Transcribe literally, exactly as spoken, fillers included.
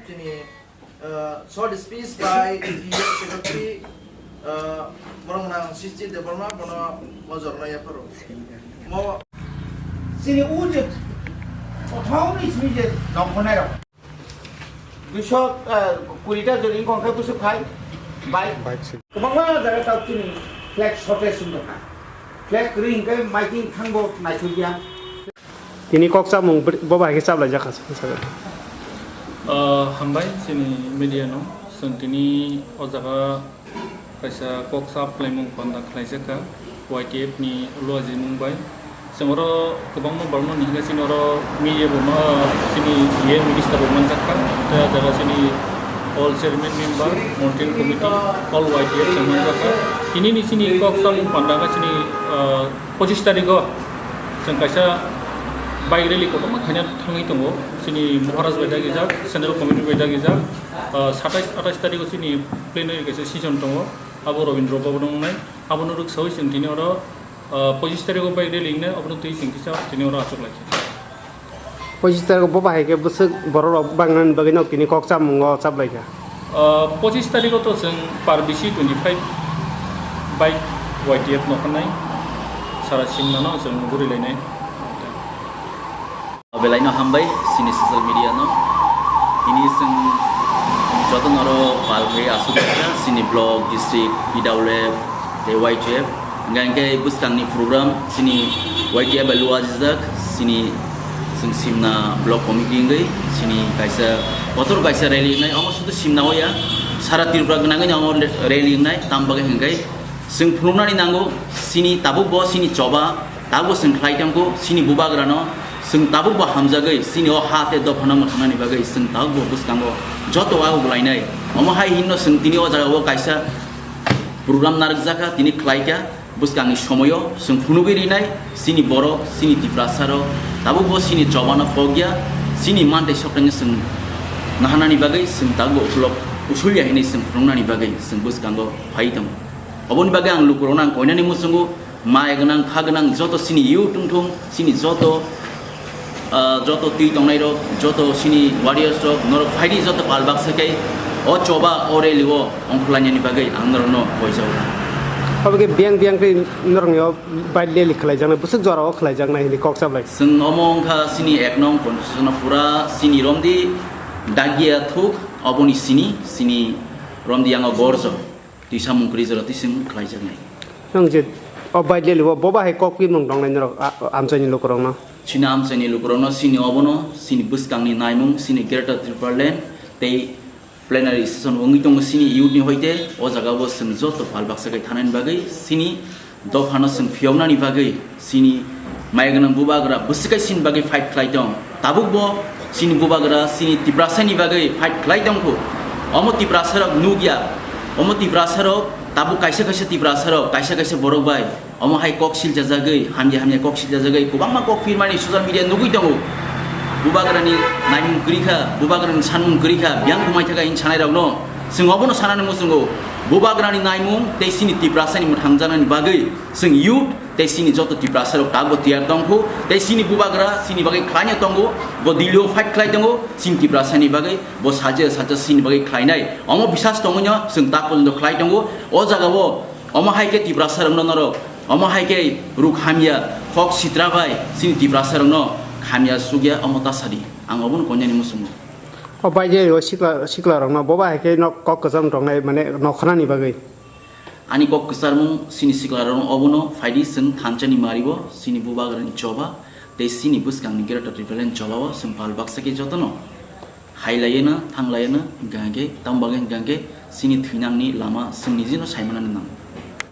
Chini, uh, short speech by T F Secretary, uh, Morong Nang Sisti Debbarma, bono mojor na yapharo. Mo Chini o je kothom ni simi je nongkhonai rok. Duiso, eh, kuri ta joni wngkha bwswk phai, bike. Bike si. Kwbangma jaga tao chini flag shortage wng tongkha. Flag kwrwi hwnkhe maiting thangbo naithokya. Tini kok chamung br-, bo bai khe chaplaijak kha, sa-, sa-, Ah, hambai chini media no. Chwng tini o jaga kaisa kok chap khlaimung panda khlaijak kha Y T F ni luaji mung bai. Chwng oro kwbangma borokno ni hwnka chini oro media bo ma, chini E M minister bo manjak kha. Tei o jaga chini all chairman member, mountain committee, all Y T F chwng manjak kha. Tini ni chini kok chap panda kha chini, ah, pochistariko chwng kaisa bike rally kotorma khaina thangwi tongo. Chini Maharaj bai dagijak, central committee bai dagijak, ah, satais atais tariko chini plenary kaisa session tongo. Abo Rabindra Bhavan wngnai. Abono rwksawi chwng tini oro, ah, pochish tariko bike rally wngnai. Abono twi chwng kisa tini oro achuk lai kha. Pochish tariko bo bahai khe bwswk borok rok bangnani bagwi nok tini kok chamungo chaplai kha. Ah, pochish tariko to chwng par bisi twenty five bike Y T F nokhanai sara simnano chwng gurilainai. Belaino hambai chini social media no. Ini chwng joto noro pal khe aswk kha chini block, district, P W F, tei Y T F. Hingkha hingkhe bwskangni program chini Y T F bai luajak chini chwng simna block committee wngwi chini kaisa kotor kaisa rally wngnai. Omo sudu simna oya, sara Tripura gwnangwi omo rally wngnai. Tam bagwi hingkhe chwng phunuknani nango chini tabuk bo chini choba tabuk bo chwng khlai tongkho chini bubagrano. Chwng tabuk bo hamjagwi chini o ha tei dophano mwthangnani bagwi chwng tabuk bo bwskango joto o bwlainai. Omo hai hinno chwng tini o jaga o kaisa program narwkjakha, tini khlaikha. Bwskangni somoio chwng phunugwi rinai chini borok, chini Tiprasarok tabuk bo chini chobano pokya, chini mantei sokthangno chwng naharnani bagwi chwng tabuk bo ukulok usulya hinwi chwng phunuknani bagwi chwng bwskango phai tongo. Oboni bagwi ang lukurokno ang koinani muchungo, maya gwnang, kha gwnang joto chini youth wngthung, chini joto, ah, joto twi tongnairok, joto chini warriors rok, norok phaidi joto pal baksa khe o choba o rally o ongkhorlainani bagwi ang norokno koijago. Obo khe biyang biyang khe norokni o bike rally khlaijaknai, bwswk jora o khlaijaknai hinwi kok chaplai. Chwng omo wngkha chini ek nong constitution o pura chini romdi dagia thuk, oboni sini, chini romdi yango gorjo. Twi samung kwrwi jora twi chwng khlaijaknai. Nwng je o bike rally o bo bahai kok phimung tongnai norok, a, amchaini lukurokno? Chini amchaini lukurokno chini obono, chini bwskangni naimung, chini Greater Tipraland tei plenary session wngwi tongo chini youth ni hoite. O jaga o chwng joto pal baksa khe thanani bagwi chini dophano chwng phiyoknani bagwi chini maya gwnang bubagra bwswk khe chini bagwi fight khlai tong. Tabuk bo chini bubagra chini Tiprasani bagwi fight khlai tongkho. Omo Tiprasarok nukya, omo Tiprasarok tabuk kaisa kaisa Tiprasarok, kaisa kaisa borok bai omo hai kok siljajagwi, hamya hamya kok siljajagwi kwbangma kok phirmani social media nugwi tongo. Bubagrani naimung kwrwi kha, bubagrani sanmung kwrwi kha, biyang bumai thaka hini sanai rokno chwng obono sanani muchungo. Bubagrani naimung tei chini Tiprasani mwthangjaknani bagwi chwng youth tei chini joto Tiprasarok tabuk bo tiyar tongkho, tei chini bubagra chini bagwi khlaina tongo, bo Delhi o fight khlai tongo, chini Tiprasani bagwi bo saja saja chini bagwi khlainai. Omo bisas tongwino chwng ta porjonto khlai tongo. O jaga o omo hai khe Tiprasarokno norok, omo hai khe ruk hamya, kok sitra bai chini Tiprasarokno hamya sukya omo ta sadi. Ang obono koinani muchungo. O baidya o sikla, siklarokno bo bahai khe nok kok kwcham tongnai mane nokhanani bagwi. Ani kok kwcharmung chini siklarokno obono phaidi chwng thansa ni mario chini bubagrani choba tei chini bwskangni Greater Tipraland choba o chwng pal baksa khe jotono hai laiya na thang laiya na hingkha hingkhe tamo bagwi hingkha hingkhe chini thwinangni lama chwng nijino saimanani nango.